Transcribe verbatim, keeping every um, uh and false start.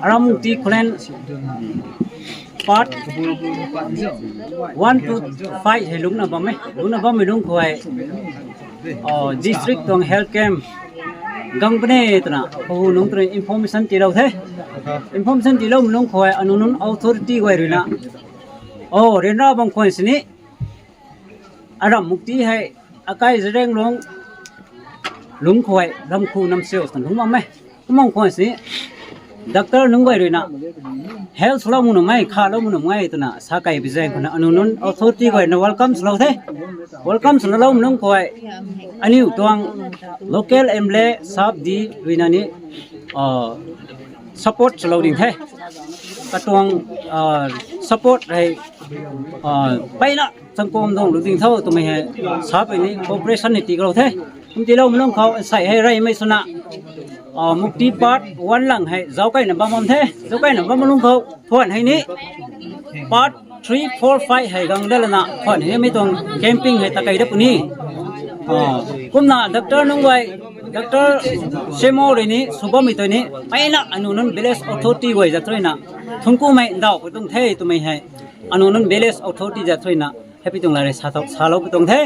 Aram Mukti Khullen part one to five hei lungcna bam e. Lungcna bammei lungc khou hei, district tuang health camp gang puni twna kahu nunc twna information tiilou the. Information tiiloumei lungc khou hei anu nunc authority guay ruina, o, ryanra bam khwan sini Aram Mukti hei akai Zeliangrong lungc khou hei ramkhu namsiu tan lungc bam e. Kumna khwan sini doctor nunc guay ruina health swlou mu nuhmei, khalou mu nuhmei twna sa kei bi zaeng khou na anu nunc authority guayna welcome swlou the. Welcome swna loumei lungc khou hei aniu tuang local M L A sap di ruina ni support swlou ding the. Katuang support hei mpeyna changkam duang lou ding tho twmei hei sap ni cooperation ni tiilou the. Kum tiiloumei lungc khou sei hei reymei swna Mukti part one lang hei zauckaina bam bam the. Zauckaina bammei lungc khou thuan hei ni part three, four, five hei gang dat lana thuan hei ni mei tuang camping hei takei dat puni. Kumna doctor nunc guay, doctor Semo rui ni sw bammei tei ni mpeyna anu nunc village authority guay zat ruina thungkumei ndauh pui tuang the twmei hei anu nunc village authority zat ruina hei pi tuang la rei sa salou pui tuang the.